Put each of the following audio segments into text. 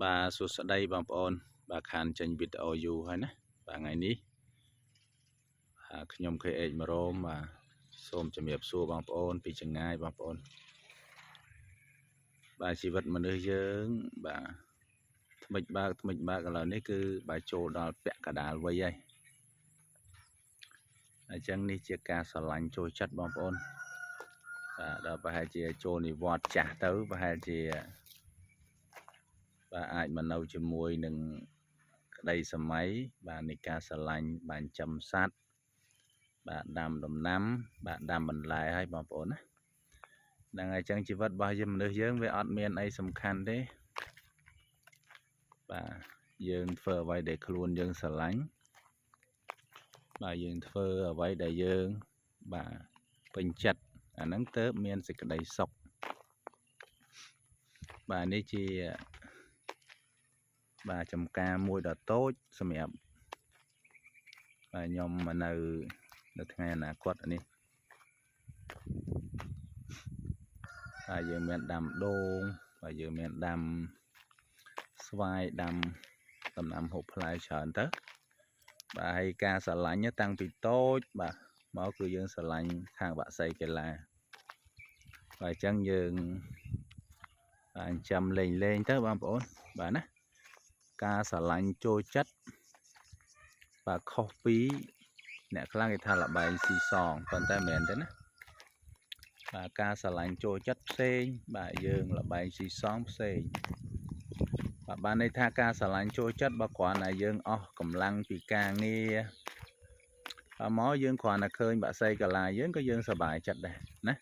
បាទសួស្តីបងប្អូន បាទខានចេញវីដេអូយូរហើយណាបាទថ្ងៃនេះបាទខ្ញុំ KH មរោមបាទសូមជំរាបសួរបងប្អូន ពីចម្ងាយបងប្អូនបាទជីវិតមនុស្សយើងបាទថ្មិចបើកថ្មិចបើកឥឡូវនេះគឺបាទចូលដល់ពាក់កណ្ដាលវ័យហើយអញ្ចឹងនេះជាការស្រឡាញ់ចូលចិត្តបងប្អូនបាទដល់ប្រហែលជាចូលនិវត្តន៍ចាស់ទៅប្រហែលជាបាទអាចមកនៅជាមួយនឹងក្តីសម័យបាទនៃការស្រឡាញ់បាទចិញ្ចឹមសត្វបាទដាំដំណាំ បាទដាំបន្លែឲ្យបងប្អូនណាហ្នឹងហើយអញ្ចឹងជីវិតរបស់យើងមនុស្សយើងវាអត់មានអីសំខាន់ទេបាទយើងធ្វើអ្វីដែលខ្លួនយើងស្រឡាញ់បាទយើងធ្វើអ្វីដែលយើងបាទពេញចិត្តអាហ្នឹងទៅមានសេចក្តីសុខបាទនេះជាបាទចំការមួយដ៏តូចសម្រាប់បាទខ្ញុំមកនៅនៅថ្ងៃអនាគតនេះបាទយើងមានដាំដូងបាទយើងមានដាំស្វាយដាំដំណាំហូបផ្លែច្រើនទៅបាទហើយការស្រឡាញ់តាំងពីតូចបាទមកគឺយើងស្រឡាញ់ខាងបក្សីកីឡាបាទអញ្ចឹងយើងបាទចិញ្ចឹមលេងលេងទៅបងប្អូនបាទណាការស្រឡាញ់ចូលចិត្តបាទខុសពីអ្នកខ្លះគេថាលបែងស៊ីសងប៉ុន្តែមិនមែនទេណាបាទការស្រឡាញ់ចូលចិត្តផ្សេងបាទយើងលបែងស៊ីសងផ្សេងបាទបានន័យថាការស្រឡាញ់ចូលចិត្តបើគ្រាន់តែយើងអស់កម្លាំងពីការងារបាទមកយើងគ្រាន់តែឃើញបក្សីកាឡាយើងក៏យើងសប្បាយចិត្តដែរណា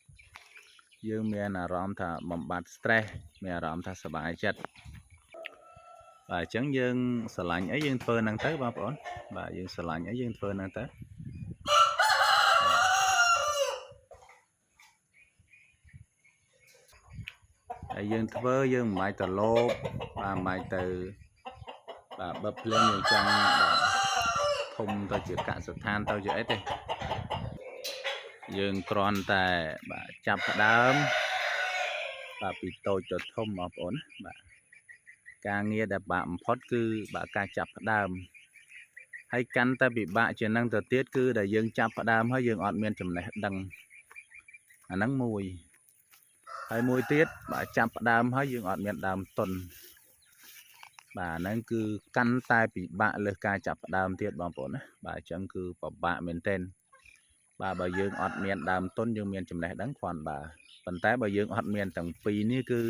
យើងមានអារម្មណ៍ថាបំបត្តិ stress មានអារម្មណ៍ថាសប្បាយចិត្តបាទអញ្ចឹងយើងស្រឡាញ់អីយើងធ្វើហ្នឹងទៅបងប្អូនបាទយើងស្រឡាញ់អីយើងធ្វើហ្នឹងទៅ ហើយយើងធ្វើយើងមិនបាច់ទៅលោបបាទមិនបាច់ទៅបាទបឹបភ្លៀងយើងចង់បាទធំទៅជាកសិដ្ឋានទៅជាអីទេយើងគ្រាន់តែបាទចាប់ផ្ដើមបាទពីតូចទៅធំបងប្អូនណាបាទការងារដែលបាក់បំផុតគឺបាទការចាប់ផ្ដើមហើយកាន់តែពិបាកជាងនឹងទៅទៀតគឺដែលយើងចាប់ផ្ដើមហើយយើងអត់មានចំណេះដឹងអាហ្នឹងមួយហើយមួយទៀតបាទចាប់ផ្ដើមហើយយើងអត់មានដើមទុនបាទហ្នឹងគឺកាន់តែពិបាកលើសការចាប់ផ្ដើមទៀតបងប្អូនណាបាទអញ្ចឹងគឺពិបាកមែនទែនបាទបើយើងអត់មានដើមទុនយើងមានចំណេះដឹងគ្រាន់បាទប៉ុន្តែបើយើងអត់មានទាំងពីរនេះគឺ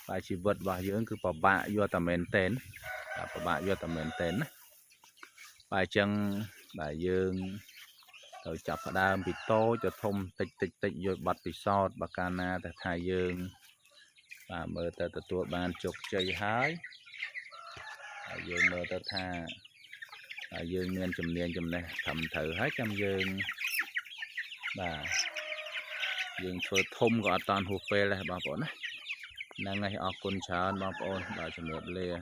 បាទជីវិតរបស់យើងគឺពិបាកយកតែមែនទែនបាទពិបាកយកតែមែនទែនណាបាទអញ្ចឹងបាទយើងត្រូវចាប់ផ្ដើមពីតូចទៅធំតិចតិចតិចយកប័ណ្ណពិសោធន៍បើកាលណាតែថាយើងបាទមើលទៅទទួលបានជោគជ័យហើយហើយយើងមើលទៅថាបាទយើងមានជំនាញចំណេះត្រឹមត្រូវហើយចាំយើងបាទយើងធ្វើធំក៏អត់តាន់ហួសពេលដែរបងប្អូនណាហ្នឹងហើយអរគុណច្រើនបងប្អូនបាទជំរាបលា។